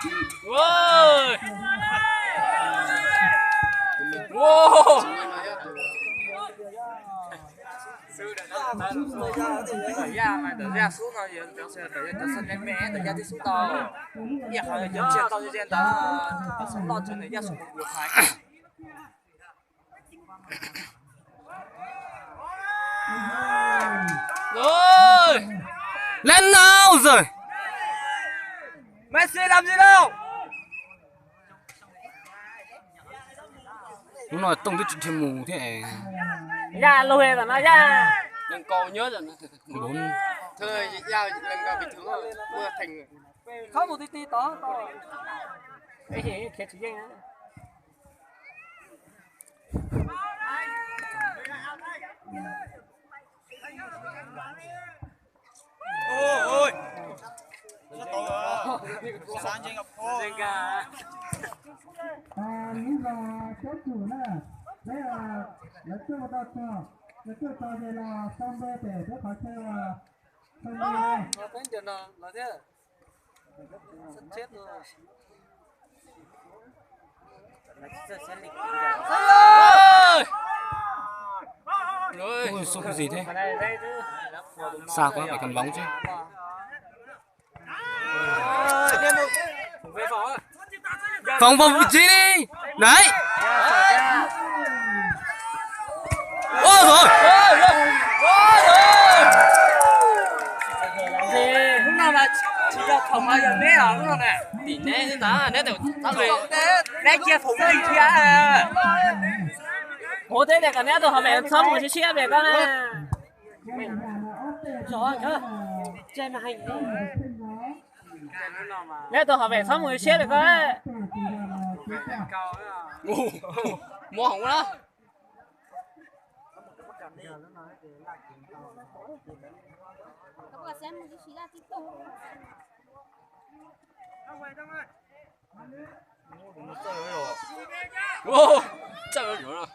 Ua, ua. Ntawm yaj mas ntawm yaj xub no yog cov, cov xab me me ntawm yaj twb xub tau. Yaj qhov cov tsiaj tau ze ntawd, cov xub loj tsev ntawm yaj xub kuv kuv hais. Lawv nau rồi. Messi làm gì đâu? Hnub no Tooj twb tsis dhia mus thiab. Yaj lug tam no yaj. Leej kaus nyob, leej kaus bình thường, muaj theem. Khawb mus ti ti tod tau. Khiav tsis yeej. Ib zaug cov tsum na, peb lawv tuaj tau txog, lawv tuaj txog ces los sau npe pem peb qhov chaw, sau npe. Ui, xúc cái gì thế? Xa quá, phải cần bóng chứ. Phòng, phòng vị trí đi. Đấy. Ôi rồi. Hnub no mas tsis yog phòng mas yog neb os, hnub no na. Tim neb xwb ntag, neb tau thab li. Neb cia phòng li thiab. Kuv twb tias kom neb tus hauv pem txhob mus siab siab pem koj na. Neb tus hauv pem txhob mus siab pem koj. Muab hauv na. Txawj yuav zoo.